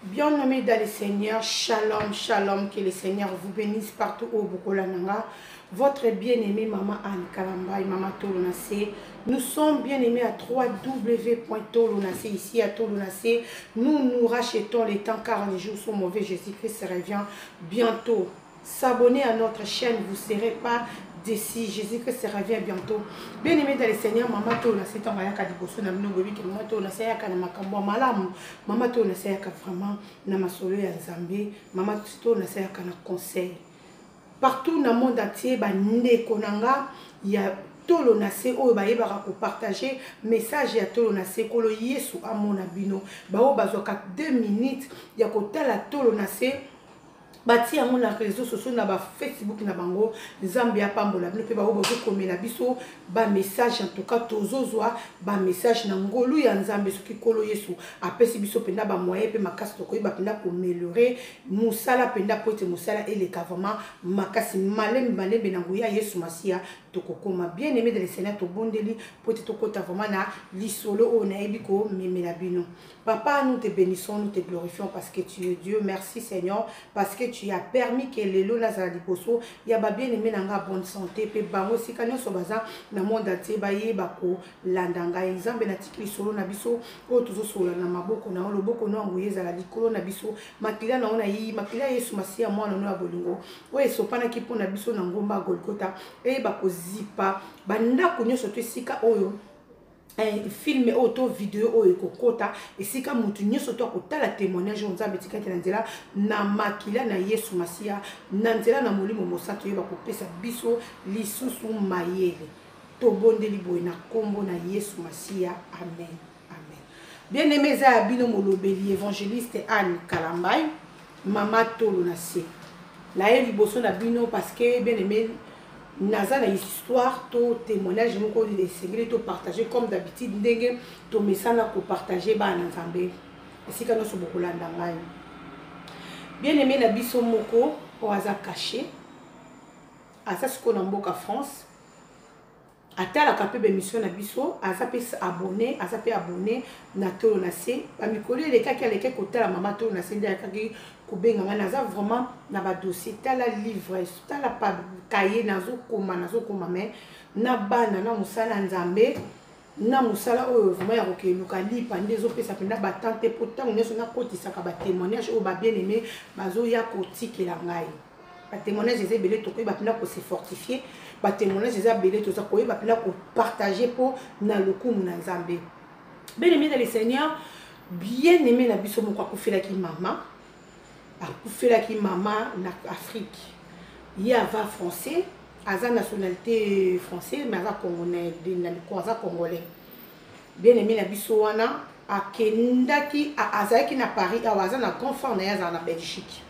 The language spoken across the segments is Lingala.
Bien-aimé dans le Seigneur, shalom, shalom, que le Seigneur vous bénisse partout où bokolandanga. Votre bien-aimé Maman Anne Kalamba et Maman Tolonase. Nous sommes bien-aimés à www.tolonase, ici à Tolonase. Nous nous rachetons les temps car les jours sont mauvais. Jésus-Christ revient bientôt. S'abonner à notre chaîne, vous ne serez pas déçus. Jésus-Christ revient bientôt. Bien-aimé dans le Seigneur, Maman Tolonase, tango ayaka liboso na bino boyebi ke Maman Tolonase ayaka na makambo ya malamu. Maman Tolonase ayaka vraiment na masolo ya Nzambe. Maman Tolonase ayaka na conseil. Partout na monde entier, bandeko na nga ya tolo na se oyo bayebaka kopartage message ya tolo na se, Nkolo Yesu amona bino. Baoyo bazwaka 2 minutes ya kotala tolo na se, batie yango na réseau sociaux, na bafacebook na bango. Nzambe apambola bino. Mpe bango bozokomela biso bamessage, en tout cas tozozwa bamessage na ngolu ya Nzambe. Soki Nkolo Yesu apesi biso mpenza bamoyen mpe makasi, tokoyeba mpenza koaméliorer mosala mpenza, po ete mosala eleka vraiment makasi. Malembe malembe, na nguya Yesu Masiya, tokokoma. Bien aimé de le Seigneur, tobondeli po ete tokɔta vraiment na lisolo oyo nayebi komemela bino. Papa, nous te bénissons, nous te glorifions parce que tu es Dieu. Merci Seigneur, parce que tu as permis que lelo nazala liboso ya ba bien-aimé na nga bonne santé pe bango esika nyonso baza na monde entier bayeba kolanda ngai. Nzambe, natiki lisolo na biso oyo tozosolola na maboko na yo. Loboko no yango ezala likolo na biso. Makila na yo na yi, makila ya Yesu Masiya, mwana no ya bolingo, oyo esopanaki mpo na biso na ngomba ya Golgota, eyeba kozipa bandako nyonso to esika oyo film oyo to video oyo ekokota, esika motu nyonso to akotala témoignage oyo. Nzambe, etika ete na nzela na makila na Yesu Masiya, na nzela na Molimo Mosantu, oyeba kopesa biso lisusu mayele. Tobondeli boye na nkombo na Yesu Masiya, amen, amen. Bien aimé, eza ya bino molobeli, évangéliste Anne Kalambai, Mama Tolo na se. Naye liboso na bino parce que, bien aimé, naza na histoire to témoignage moko esengeli to partager, comme d'habitude ndenge tomesana kopartage. Bana na Nzambe, esika nyonso bokolanda ngai, bien aimé na biso moko oyo aza caché, aza sikoyo na mboka France, atalaka mpe baémission na biso, aza mpe abonné, aza mpe abonné na Tolo na se. Bamikolo elekaki, alekaki kotala Mama Tolo na se, nde ayakaki kobenga ngai: "Naza vraiment na badossier, tala livre, tala cahier, nazokoma, nazokoma, mais na bana, na mosala ya Nzambe, na mosala oyo vraiment ya kokeluka lipa nde ezopesa mpenza batemps te, mpo ntango nyonso nakotisaka batémoignage oyo babien aimé bazoya kotikela ngai." Batémoignage eza ebele, tokoyeba mpena kose fortifier. Batémoignage eza ebele, toza koyeba mpena kopartage mpo na lokumu na Nzambe. Bien aimé dans le Seigneur, bien aimé na biso moko akufelaki mama, akufelaki mama na Afrique. Ye ava français, aza nationalité français, mais aza congolais, aza congolais. Bien aimé na biso wana akendaki, azalaki na Paris awa, aza na grand frère na ye azala na Belgique.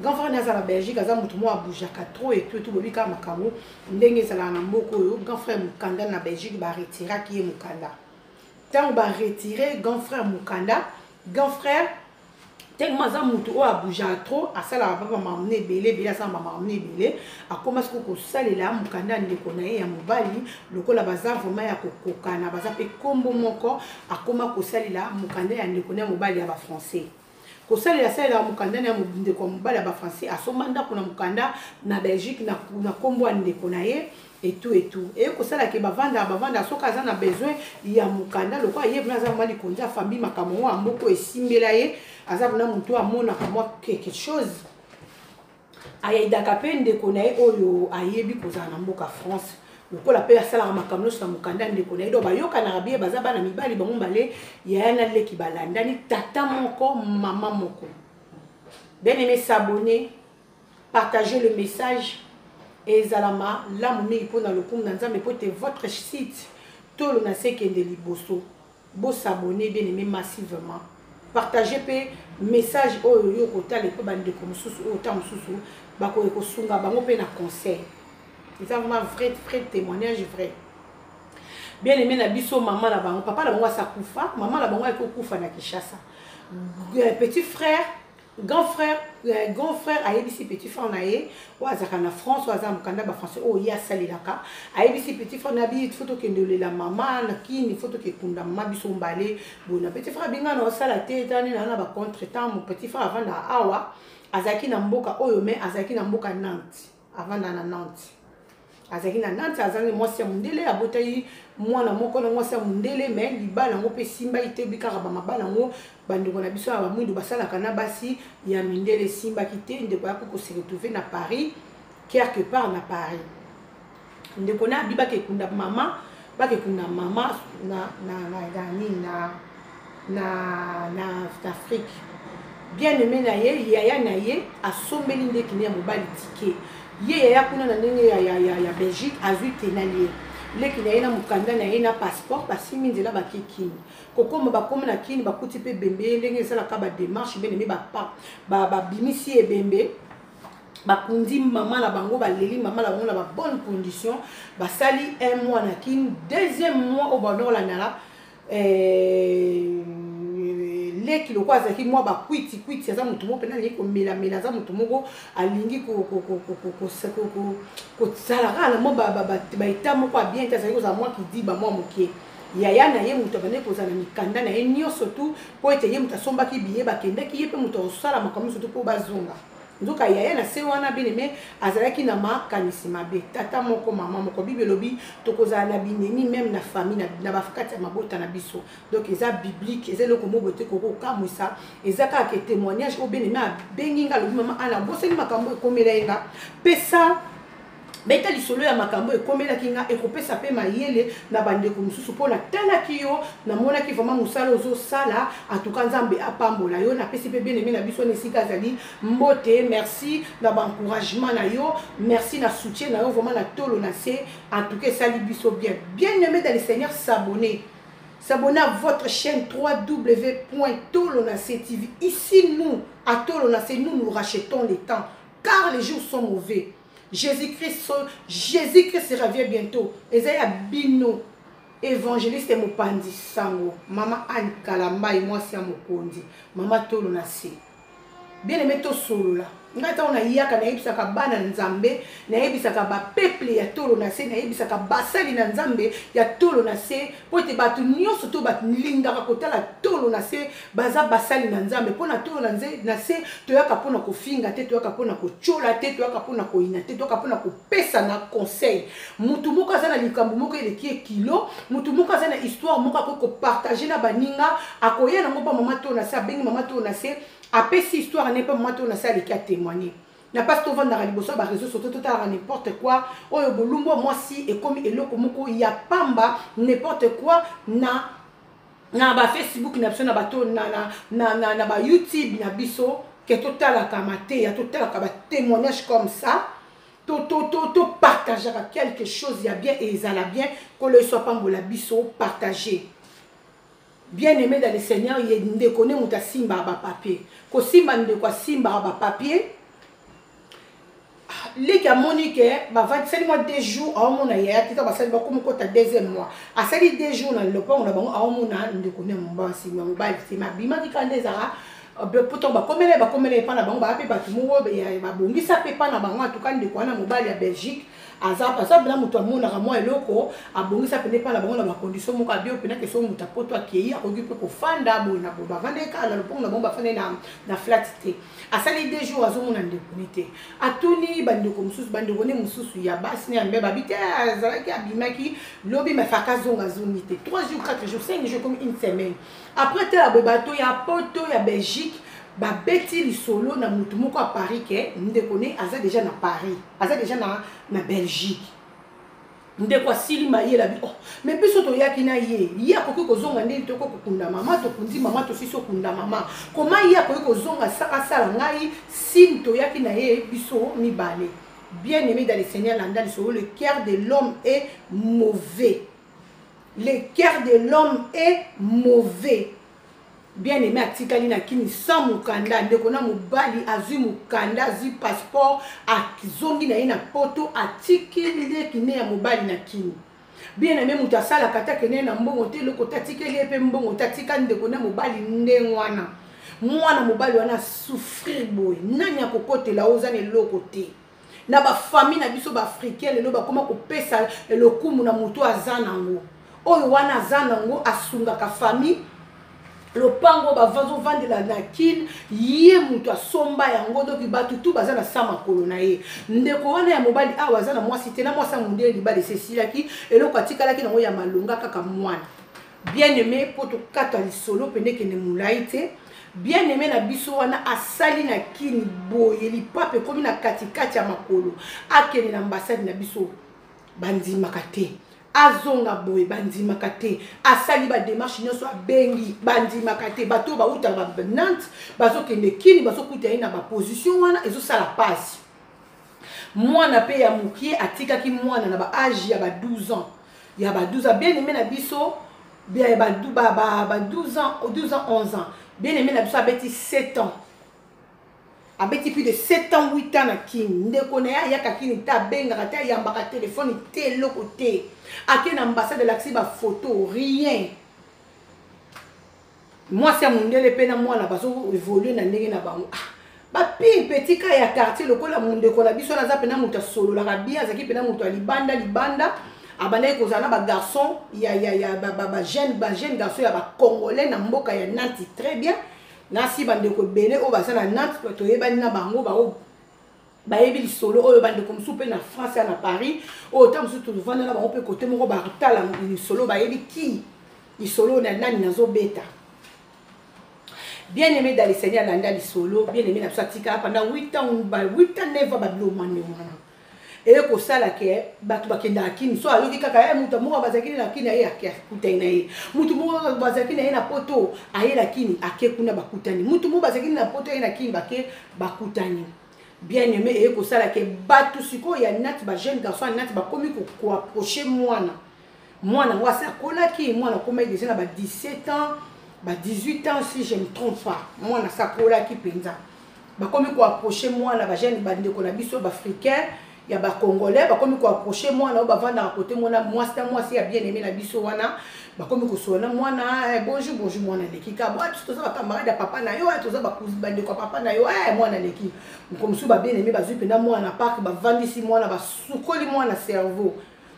Grand frère na ye aza na Belgique, aza motu moko abougeaka trop etu etu. Bobi kaka makambo ndenge ezalaka na mboka oyo. Grand frère mokanda na Belgique, baretiraki ye mokanda. Ntango baretire grand frère mokanda, grand frère, tellement aza motu oyo abougeaka trop, asalaka mpa bamakambo ebele ebele, asalaka bamakambo ebele, akóma sikoyo kosalela mokanda ya ndeko na ye ya mobali. Lokola baza vraiment ya kokokana, baza mpe nkombo moko, akóma kosalela mokanda ya ndeko na ya mobali ya bafrançais. Kosalela, asalelaka mokanda na ya ndeko ya mobali ya bafrançais, asomba ndako na mokanda na Belgique na nkombo ya ndeko na ye, etu etu. Eye kosalaka bavandaka, bavandaka. Soki aza na besoin ya mokanda, lokola ye mpena aza mwa likonzi ya famille, makambo ngo ya moko esimbela ye, aza mpena motu amonaka mwa quelque chose, ayedaka mpe ndeko na ye oyo ayebi kozala na mboka France. Lokola mpe asalaka makambo nyonso na mokanda ya ndeko na ye, donc bayokanaka bie. Baza bana mibali, bango mbale, yaya na leki, balandani tata moko, mama moko. Bien aimé, s'abonner, partager le message, ezala malamu mingi mpona lokumu na Nzambe, po ete votre site Tolo na se ekende liboso. Bos'abonner, bien aimé, massivement. Partage mpe message oyo yo kotala mpe bandeko mosusu oyo ta mosusu bakoki kosunga bango mpe na conseil. Eza vraiment vrai, vrai témoignage, vrai. Bien aimé na biso, mama na bango, papa na bango asa kufa, mama na bango ayaki kokufa na Kinshasa. Petit frère Grand frère, grand frère ayebisi petit frère na ye oyo azalaka na France, oyo aza mokanda bafrançais oyo ye asalelaka. Ayebisi petit frère na bi: "Faut tokende olela mama na Kini, faut tokekunda mama biso mbale boye." Na petit frère abinga na osala te, tani na bacontretemps. Mo petit frère avanda awa, azalaki na mboka oyo, mais azalaki na mboka Nantes, avanda na Nantes, azalaki na Nantes. Azalaki mwasi ya mondele, abotaki mwana moko na mwasi ya mondele, mais libala yango mpe esimbaki te. Obi kaka bamabala yango bandeko na biso ya bamwindu basalaka na basi ya mindele, esimbaki te. Ndeko ayaki kose retrouver na Paris, quelque part na Paris. Ndeko na abi bakekunda mama, bakekunda mama na nini, na Afrique. Bien aimé na ye, yaya na ye, asombeli ndeki ne ya mobali ticket. Ye yaya kuna na ndenge ya Belgique azwi tenali ye leki na ye na mokanda na ye na passeport. Basimbi nzela, bake Kini. Kokoma, bakómi na Kini, bakuti mpe ebembe. Ndenge esalaka badémarche, bien aimé, babimisi ebembe, bakundi mama na bango, baleli mama na bango na babonne condition. Basali un mois na Kini. Deuxième mois oyo bandokolandala, leki lokola azalaki mwa bakwiti kwiti, aza motu moko mpena alingi komelamela, aza motu moko alingi kozala kaka na mwa baétat moko ya bien te, azalaki kozala mwa kidiba mwa moke. Yaya na ye moto abandaki kozala na mikanda na ye nyonso tu, mpo ete ye moto asombaki billet, bakendaki, ye mpe moto akosala makambo nyonso tu mpo bazonga. Nzoka yaya na se wana, bien-aimé, azalaki na makanisi mabe. Tata moko, mama moko. Bible elobi tokozala na binemi même na famille, na bakati ya mabota na biso. Donc eza biblique, eza eloko moko te kokokamwisa, eza kaka ke témoignage oyo bien-aimé abengi nga, alobi: "Mama Ana, boseli makambo ekomela ye nga, pesa beta lisolo ya makambo ekomelaki nga, ekopesa mpe mayele na bandeko mosusu, mpo natalaki yo, namonaki vraiment mosala ozosala. Atuka Nzambe apambola yo." Napesi mpe bien-aimé na biso na esika azali mbote. Merci na baencouragement na yo, merci na soutien na yo vraiment na tolo na se. En tout cas esali biso bien. Bien aimé dans le Seigneur, s'abonner, s'abonner à votre chaîne www.tolonase TV. Ici, nous, à Tolonase, nous nous rachetons les temps, car les jours sont mauvais. Jésus-Christ, Jésus-Christ revient bientôt. Eza ya bino évangéliste mopanzi sango, mama Anne Kalambai, mwasi ya mokonzi, mama tolo na se. Bien aimé, tosolola. Ngai ntango nayaka, nayebisaka bana Nzambe, nayebisaka bapeuple ya tolo na se, nayebisaka basali na Nzambe ya tolo na se, mpo ete bato nyonso to balingaka kotala tolo na se baza basali na Nzambe. Mpo na tolo na se, toyaka mpona kofinga te, toyaka mpona kotyola te, toyaka mpona koyina te, toyaka mpona kopesa na conseil. Mutu moko aza na likambo moko eleki ekilo, mutu moko aza na histoire moko akoki kopartager na baninga, akoya nango mpa mama tolo na se. Abengi mama tolo na se, apesi histoire ne mpe mama tolo na se aleki atémoigner. Na mpasi tovandaka liboso ya baréseau sociaux, totalaka n'importe quoi. Oyo bolumbu ya mwasi ekomi eloko moko ya pamba, n'importe quoi na bafacebook na biso, na bato na bayoutube na biso, ke totalaka mateya, totalaka batémoignage comme ça, topartageaka quelque chose ya bien e ezala bien. Kolo Yesu apambola biso. Partage. Bien aimé dans le Seigneur, ye ndeko ne moto asimbaka bapapier, kosimba ndeko asimbaka bapapier. Leki amoni ke bavandisali mwa 2 jours, aomona yaya te. Basali, bakomi kota deuxième mois, asali 2 jours na lopango na bango, aomona ndeko ne mobasi mobali te. Mabimaki kaka nde ezalaka poto. Bakomela, bakomela epa na bango, baya mpe bato moko babongisa mpe epa na bango. Atuka ndeko wana mobali ya Belgique aza mpena moto amonaka mwa eloko, abongisa pene epa na bango na bacondition moko abio mpena ke soki moto apoto akei, akoki mpe kofanda boye na boye. Bavandaki kaka na lopango na bango, bafandi na flat te. Asali 2 jours, azomona ndeko ne te. Atuni bandeko mosusu, bandeko ne mosusu ya basi ne ya mbe, babi te, azalaki abimaki lobi, mafaka azonga, azongi te. 3 jours, 4 jours, 5 jours, comme une semaine après, tala boye, bato ya poto ya Belgique babeti lisolo na motu moko ya Paris ke ndeko ne aza déjà na Paris, aza déjà na Belgique. Ndeko asili mayele, abi: "Oh, mais biso toyaki na ye, ye akoki kozonga ndeni? Tokoki kokunda mama, tokundi mama, tosisi okunda mama, koma ye akoki kozonga? Asala ngai signe, toyaki na ye biso mibale." Bien aimé dans le Seigneur, landa lisolo. Le cœur de l'homme est mauvais, le cœur de l'homme est mauvais. Bien aimé atikali na Kini sans mokanda. Ndeko na mobali azwi mokanda, azwi passeport, azongi na ye na poto, atiki leki ne ya mobali na Kini. Bien aimé, moto asalaka te, akende na mbongo te, eloko te, atikeli ye mpe mbongo te, atika ndeko na mobali ndenge wana. Mwana mobali wana asouffrir boye, nani akokotela? Oza na eloko te. Na bafamille na biso baafricain, lelo bakóma kopesa lokumu na motu aza nango. Oyo wana aza nango, asungaka famille. Lopango bazovandela na Kine, ye moto asomba yango. Donc bato tu baza na sa makolo na ye. Ndeko wana ya mobali awa aza na mwasi te, na mwasi ya mondele libala esesilaki. Eloko atikalaki nango ya malonga, kaka mwana. Bien aimé, mpo tokata lisolo pene ekende molai te, bien aimé na biso wana asali na Kini boye, lipapa ekomi na katikati ya makolo. Akende na ambassade na biso, bandimaka te. Azonga boye, bandimaka te. Asali badémarche nyonso, abengi, bandimaka te. Bato oyo bautaka baNantes, bazokende Kini, bazokuta ye na baposition wana, ezosala pasi. Mwana mpe ya mokie, atikaki mwana na baage ya ba 12 ans, ya ba 12 ans. Bien aimé na biso, ya ba 12 ans, 12 ans, 11 ans. Bien aimé na biso abeti 7 ans, abeti plus de 7 ans, 8 ans na Kini. Ndeko na ye ayaka Kini te, abengaka te, ayambaka telefone te, eloko te. Ake na ambassade, alakisi bafoto, rien. Mwasi ya mondele mpe na mwana bazoévoluer na ndenge na bango. Ah, bapire petit ka ya quartier, lokola mondeko na biso wana aza mpena moto asololaka bien, azalaki mpena moto ya libanda libanda, abandaki kozala na bagarçon ya bajeune, bajeune garçon ya bacongolais na mboka ya Nantes. Très bien, nasi bandeko ebele oyo baza na Nantes, toyebani na bango, bao bayebi lisolo oyo. Bandeko mosusu mpe na France ya na Paris, oyo ta mosusu tovanda na bango mpe kote moko, batala lisolo, bayebi ki lisolo na nani nazobeta. Bien aimé dans le Seigneur, alanda lisolo. Bien aimé na biso atikala pendant 8 ans, 8 ans, 9 ans, babilo mwane wana eye kosala ke bato bakendaka Kini. So ayoki kaka ye moto moko bazalaki na Kini, aye akutani na ye. Motu moko bazalaki na ye na Poto, aye na Kini, ake kuna, bakutani. Motu moko bazalaki na Poto, aye na Kini, bake, bakutani. Bien aimé, eye kosala ke bato sikoyo ya Nantes, bajeune garçon ya Nantes, bakomi koapprocher mwana. Mwana yango asi akolaki, mwana akomaki déjà na ba 17 ans, ba 18 ans, si je me trompe pas. Mwana asi akolaki mpenza. Bakomi koapprocher mwana, bajeune, bandeko na biso baafricain ya bacongolais, bakomi koapprocher mwana oyo bavandaka kote mwana mwasi na mwasi ya bien aimé na biso wana. Bakomi kosola na mwana: "Bonjour, bonjour." Mwana aleki ka bo: "Biso toza bacamarade ya papa na yo, toza bandeko ya papa na yo." Mwana aleki moko mosusu. Babien aimé bazwi mpenza mwana park, bavandisi mwana, basukoli mwana cerveau.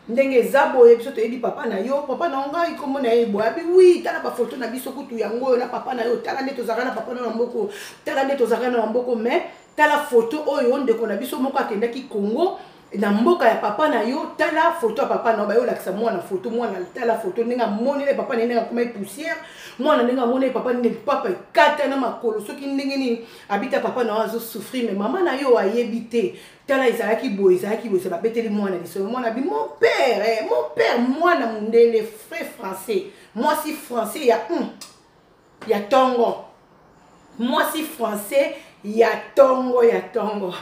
Ndenge eza boye, biso toyebi papa na yo. Papa na ngai, kombo na ye boye. Abi wi, tala bafoto na biso kutu yango oyo na papa na yo. Tala nde tozalaka na papa na yo na mboko, tala nde tozalaka na mboko. Mais tala foto oyo, ndeko na biso moko akendaki Congo, na mboka ya papa na yo. Tala foto ya papa na yo. Bayolakisa mwana foto. Mwana tala foto, ndenge amonele papa na ye, ndenge akomai poussière. Mwana ndenge amoneli papa, ndenge papa ekata na makolo, soki ndenge nini. Abita papa na yo azosouffrir, mais mama na yo ayebi te. Tala, ezalaki boye, ezalaki boye. Babeteli mwana lisolo. Mwana abi: "Mon père, eh, mon père." Mwana mondele, vrai français, mwasi français ya ntongo, mwasi français ya ntongo, ya ntongo.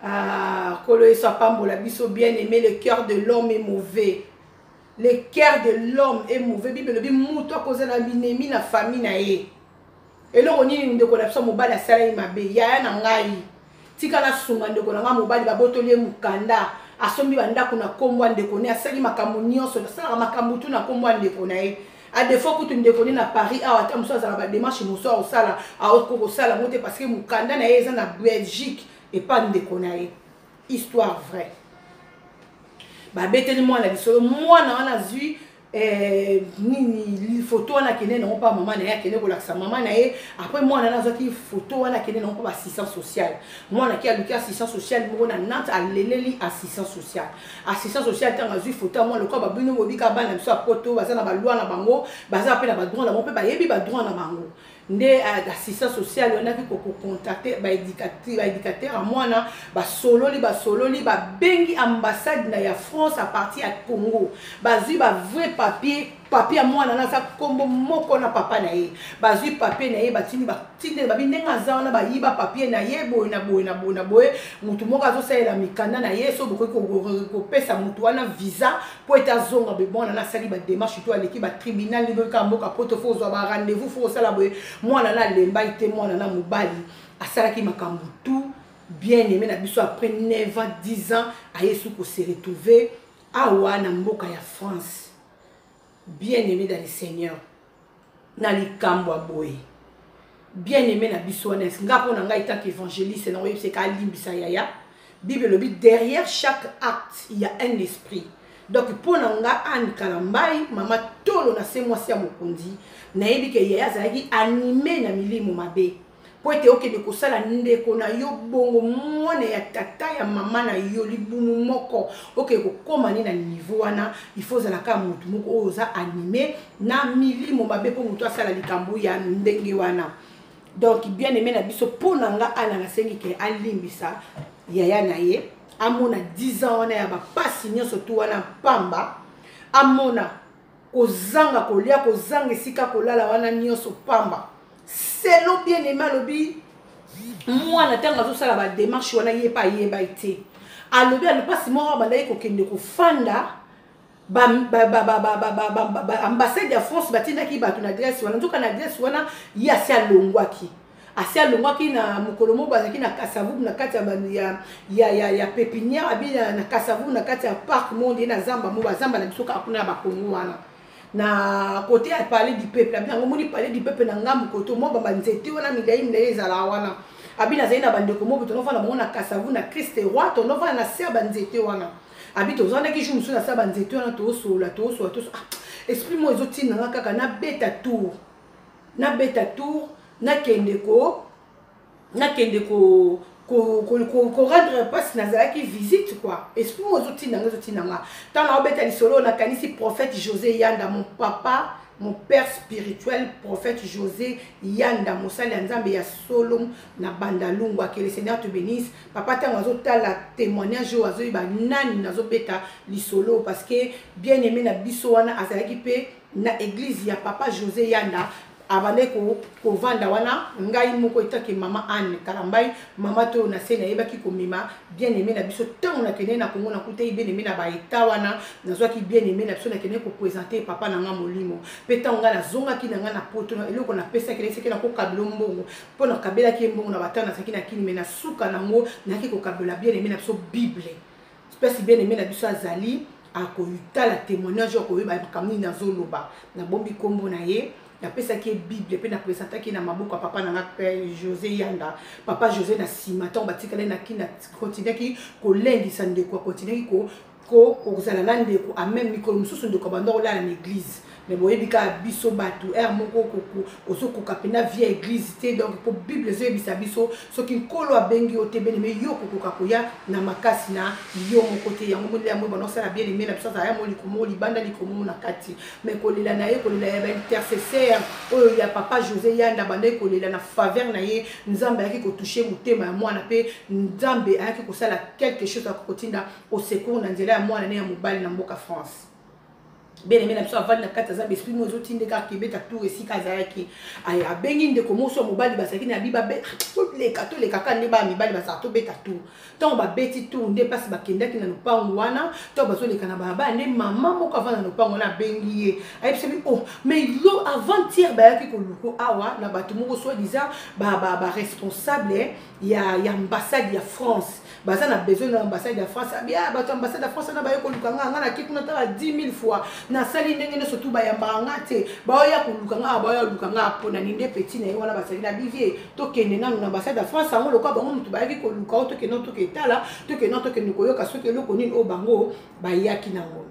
Ah, Kolo Yesu apambola biso. Bien aimé, le cœur de l'homme est mauvais, le cœur de l'homme est mauvais. Bible elobi mutu akozala binemi na famille na ye. Eloko nini ndeko na biso mobali asalaki mabe? Yaya na ngai, tika nasunga ndeko na ngai mobali. Babotoli ye mokanda, asombi bandako na nkombo ya ndeko na ye, asali makambo nyonso, asalaka makambo tu na nkombo ya ndeko na ye. Adefo kutu ndeko ne na Paris awa, ata mosusu azala badémarche mosusu akosala, akoki kosala yango te, parce que mokanda na ye eza na Belgique epa ndeko na ye. Histoire vraie. Babeteli mwana lisolo. Mwana wana azwi nini, foto wana, akende nango mpa mama na ye, akende kolakisa mama na ye. Après, mwana wana azwaki foto wana, akende nango mpa baassistant social. Mwana aki aluki assistant social moko na Nantes, aleleli assistant social. Assistant social, ntango azwi foto ya mwana, lokola babino bobika bana biso ya Poto, baza na baloi na bango, baza mpe na badroit na bango, mpe bayebi badroit na bango. Nde assistant social wanaki kocontacter baéducateur ya mwana. Basololi, basololi, babengi ambassade na ya France à partir ya Congo. Bazwi bavrai papier, papier ya mwana na aza nkombo moko na papa na ye. Bazwi papier na ye, batindi, batindi babi ndenge aza wana, bayiba papier na ye boye na boye na boye na boye. Motu moko azosalela mikanda na ye, so bokoki kopesa motu wana visa mpo ete azonga. Be mwana na asali badémarche to aleki batribunal. Ndenge kaka mboka Poto, faut ozwa barendez-vous, faut osala boye. Mwana na alembai te, mwana na mobali asalaki makambo tout. Bien aimé na biso, après 9 ans, 10 ans, aye su kose retrouver awa na mboka ya France. Bien aimé dans le Seigneur, na likambo ya boye, Bien aimé na biso wana, nga mpo na ngai tant qu'évangéliste, nakoyebisa eka alimbisa yaya. Bible elobi: derrière chaque acte, il y a un esprit. Donc mpo na nga, Anne Kalambai, mama tolo na se, mwasi ya mokonzi, nayebi ke yaya azalaki animé na milimo mabe, mpo ete okende kosala ndeko na yo bongo, mwana ya tata ya mama na yo, libumu moko, okende kokóma nde na niveau wana, il faut ozala kaka motu moko oyo oza animé na milimo mabe mpo motu asala likambo ya ndenge wana. Donc bien aimé na biso, mpo na nga ana, nasengi ke alimbisa yaya na ye. Amona 10 ans wana ya bapasi nyonso tu wana pamba, amona kozanga kolia, kozanga esika kolala, wana nyonso pamba. Selon bien aimé alobi, mwana ntango azosala badémarche wana, ye mpe ayeba te. Alobi alopasi moko abandaki kokende kofanda ambassade ya France, batindaki bato na adresse wana. Nzoka na adresse wana, ye asi alongwaki, asi alongwaki. Na mokolo moko bazalaki na Kasavubu, na kati ya pépinière, abi na Kasavubu, na kati ya parc monde ye na zamba mo, bazamba na biso kaka kuna ya Bakongo wana, na côté ya Palais du Peuple. Abi yango moni Palais du Peuple na ngambu kote mwa banzete wana milai milai ezala wana. Abi nazali na bandeko moko, tonofanda bango na Kasavu, na Christ Roi, tonofanda na se ya banzete wana. Abi tozwandaki jour mosusu na se ya banzete wana, tosola, tosola, tosola. Ah, esprit moko ezotindanga kaka nabeta tour, nabeta tour, nakende ko rendre mpasi nazalaki visite quoi. Esprit moko ezotindanga, ezotindanga. Ntango naobeta lisolo, nakanisi prophète José Yanda, mon papa, mon père spirituel, prophète José Yanda, mosali ya Nzambe ya solo na Bandalungwa. Que le Seigneur te bénisse, papa. Ntango azotala témoignage oyo, azoyeba nani nazobeta lisolo, parce que bien aimé na biso wana azalaki mpe na église ya papa José Yanda, abandaki kovanda wana. Ngai moko etake mama Anne Kalambai, mama to na se, nayebaki komema bien aimé na biso. Ntango nakendeki na Kongo, nakutaki bien aimé na baeta wana. Nazwaki bien aimé na biso, nakendeki koprésenter papa na nga molimo. Mpe ntango ngai nazongaki na ngai na Poto, eloko napesaki, nayesaki nakokabela mbongo, mpo nakabelaki ye mbongo na batano nazalaki na Kini. Me na suka nango, nayaki kokabela bien aimé na biso Bible. Mpesi bien aimé na biso azali akotala témoignage, akoyeba makambo nini nazoloba. Nabombi nkombo na ye. Napesaki ye Bible mpe napresentaki na maboko ya papa na nga José Yanda. Papa José, na nsima, ntango batikali na Kini, akontinuaki kolendisa ndeko, akontinuaki kozala na ndeko ameme. Mikolo mosusu ndeko abanda kolala na église. Mais boyebi kaka biso bato, heure moko ozokoka mpena vie église te. Donc po Bible ezoyebisa biso, soki Nkolo abengi yo te, bien-aimé, yo kokoka koya na makasi na yo moko te. Yango moni yango banda osala. Bien aimé na biso azala ya mo likomo libanda, likomo na kati. Mais kolela na ye, kolela ya baintercesseur oyo ya papa José Yanda, bandaki kolela na faveur na ye, Nzambe ayaki kotoucher motema ya mwana, mpe Nzambe ayaki kosala quelque chose, akokotinda au secours na nzela ya mwana ne ya mobali na mboka France. Bien aimé na biso avandi na kati, aza esprit mo ezotinde kaka kebeta tour esika azalaki. Abengi ndeko moso ya mobali bazalaki na bi, toleka, toleka kaka nde baya mibali bazala, tobeta tour. Ntango babeti tour, nde mpasi bakendaki na lopango wana. Ntango bazoleka na balabala, nde mama moko avanda na lopango wana abengi ye, ayebisa bi: "Oh, mais lo avant-hier bayaki koluko awa na bato moko, soi-disant baresponsable ya ambassade ya France, baza na besoin na ambassade ya France." Abia bato ambassade ya France wana baye koluka nga. Nga nake kuna tala 10 000 fois, nasali ndenge nyonso tu, bayambaka nga te. Baoya koluka nga, baoya koluka nga mpona nini? Nde petit na ye wana bazali na bivie: "Tokende nanu na ambassade ya France yango, lokola bango motu bayaki koluka o, tokende, toketala, tokende, tokende koyoka soki eloko nini oyo bango bayaki nango."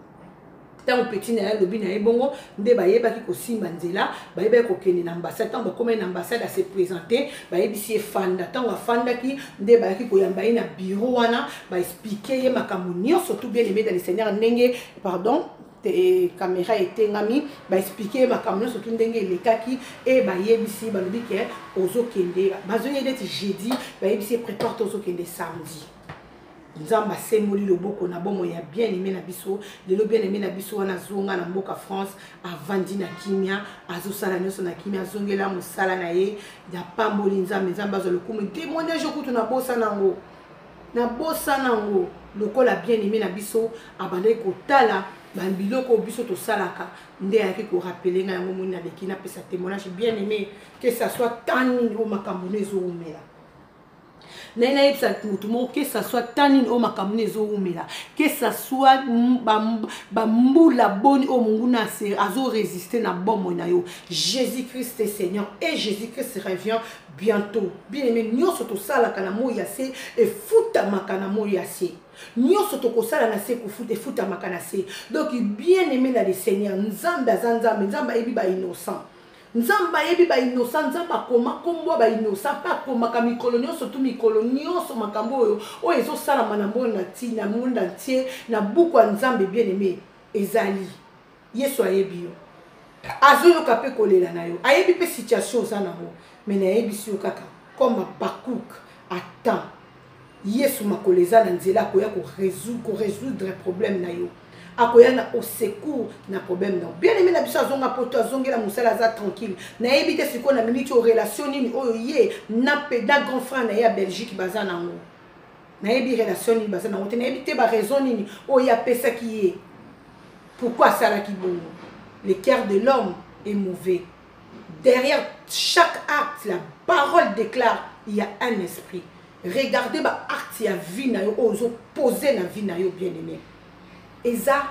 Ntango petit na ye alobi na ye bongo, nde bayebaki kosimba nzela, bayebaki kokende na ambassade. Ntango bakomaki na ambassade, ase présenter, bayebisi ye fanda. Ntango afandaki, nde bayaki koyamba ye na bureau wana, baexpliquer ye makambo nyonso tout. Bien aimé dans le Seigneur, ndenge, pardon, caméra etengami, baexpliquer ye makambo nyonso tu ndenge elekaki. E bayebisi, balobi ke ozokende, bazoye neti jeudi, bayebisi ye: "Prépare, to ozokende samedi." Nzambe asemboli loboko na bomoi ya bien aimé na biso. Lelo bien aimé na biso wana azonga na mboka France, avandi na kimia, azosala nyonso na kimia, azongela mosala na ye. Yapamboli Nzambe, Nzambe azwa lokumu. Témoignage kutu nabosana yango, nabosana yango. Lokola bien aimé na biso abandaki kotala babiloko biso tosalaka, nde ayaki korappeler ngai yango. Moni naleki napesa témoignage. Bien aimé, que ça soit tant nini oyo makambo no ezowumela. Naye nayebisa motu moko, que ça soit temps nini oyo makambo nini ezowumela, que ça soit bambula boni oyo monguna azoresiste na bomoi na yo, Jésus Christ est Seigneur et Jésus Christ revient bientôt. Bien aimé, nyonso tosalaka na moi ya se efutamaka na moi ya se. Nyonso tokosala na se kofuta efutamaka na se. Donc, bien aimé na le Seigneur, Nzambe aza Nzambe. Nzambe ayebi bainnocent, Nzambe ayebi bainnocent. Nzambe akoma nkombo ya bainnocent mpe akomaka mikolo nyonso tu, mikolo nyonso, makambo oyo ezosalama na monde na ntina monde entier na buku ya Nzambe. Bien aimé, ezali Yesu ayebi yo, azoyoka mpe kolela na yo, ayebi mpe situation oza nango. Me nayebisi yo kaka comme Habakuk, attend Yesu, makolo eza na nzela, akoya korésoudre problème na yo, akoya na au secours na problème na yo. Bien aimé na biso azonga poto, azongela mosala, aza tranquille. Nayebi te sikoyo na miniti oyo relation nini oyo ye na grand frère na ye ya Belgique baza nango. Nayebi relation nini baza nango te, nayebi te baraison nini oyo ye apesaki ye, pourquoi asalaki bongo. Le cœur de l'homme est mauvais. Derrière chaque acte, la parole déclare, il y a un esprit. Regardez baacte ya vie na yo oyo ozopose na vie na yo. Bien aimé, eza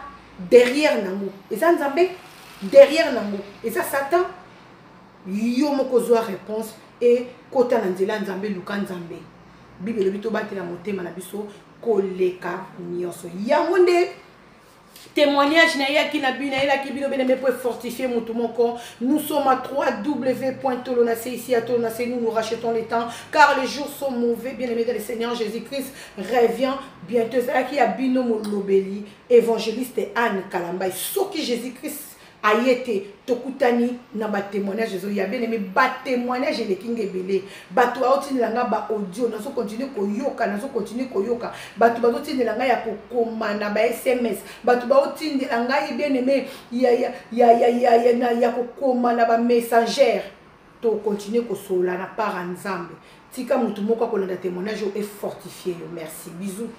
derrière nango eza Nzambe, derrière nango eza Satan. Yo moko ozwa réponse e kota na nzela ya Nzambe, luka Nzambe. Bible elobi tobatela motema na biso koleka nyonso. Yango nde témoignage nayaki na bino, nayelaki bino, bien-aimé, po fortifier mutu moko. Nous sommes à 3w.tolonase, ici à Tolonase. Nous, nous rachetons les temps car les jours sont mauvais. Bien aimé dans le Seigneur, Jésus Christ revient bientôt. Ezalaki ya bino molobeli, évangéliste Anne Kalambay. Soki Jésus Christ aye te, tokutani na batémoignage ezoya. Bien aimé, batémoignage eleki nga ebele. Bato baotindela nga baaudio, nazokontinue koyoka, nazokontinue koyoka. Bato bazotindela ngai ya kokoma na ba SMS, bato baotindela ngai, bien aimé, ya kokoma na bamessager. Tokontinue kosolola na part ya Nzambe. Tika motu moko akolanda témoignage oyo efortifie yo. Merci, bisous,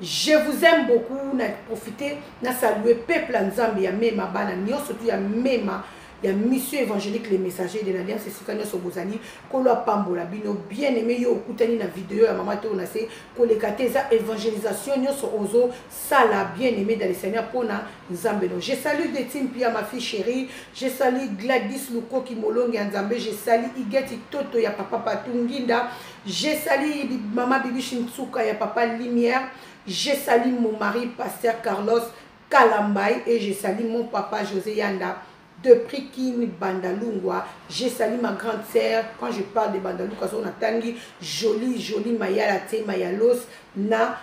je vous aime beaucoup. Na profiter na saluer peuple ya Nzambe ya Mema, bana nyonso tu ya Mema, ya Mission Évangélique Les Messagers de l'Alliance, esika nyonso bozali, Nkolo apambola bino. Bien aimé, yo okutani na video ya mama to na se, koleka te, eza évangélisation nyonso ozosala, bien aimé dans le Seigneur, mpona Nzambe. No, je salue Detim Pia, ma fille chérie. Je salue Gladys Lukoki, molongi ya Nzambe. Je salue Igeti Toto ya papa Patunginda. Je salue mama Bibishi Ntsuka ya papa Lumière. Je salue mon mari, pasteur Carlos Kalambay, et je salue mon papa José Yanda depuis Kin Bandalungwa. Je salue ma grande sœur. Quand je parle de Bandalungwa, on a joli joli Mayala te Mayalos na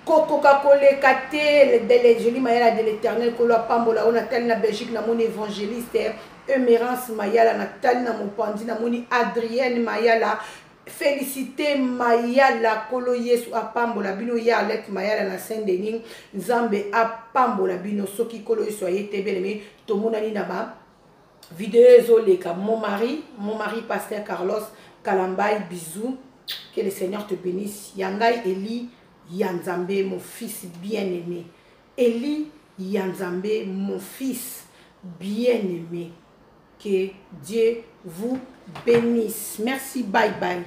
kokoka koleka te, joli Mayala de l'Éternel, kolo apambola. Oyo natali na Belgique, namoni évangéliste Emerance Mayala, natali na mopanzi, namoni Adrienne Mayala, Félicité Mayala, kolo Yesu apambola bino. Ya Alet Mayala na Saint Denis, Nzambe apambola bino. Soki kolo Yesu aye te, bien-aimé, tomonani na ba video ezoleka. Mon mari, mon mari, pasteur Carlos Kalambay, bisous, que le Seigneur te bénisse. Ya ngai Eli ya Nzambe, mon fils bien-aimé, Eli ya Nzambe, mon fils bien-aimé, que Dieu vous bénisse. Merci, bye bye.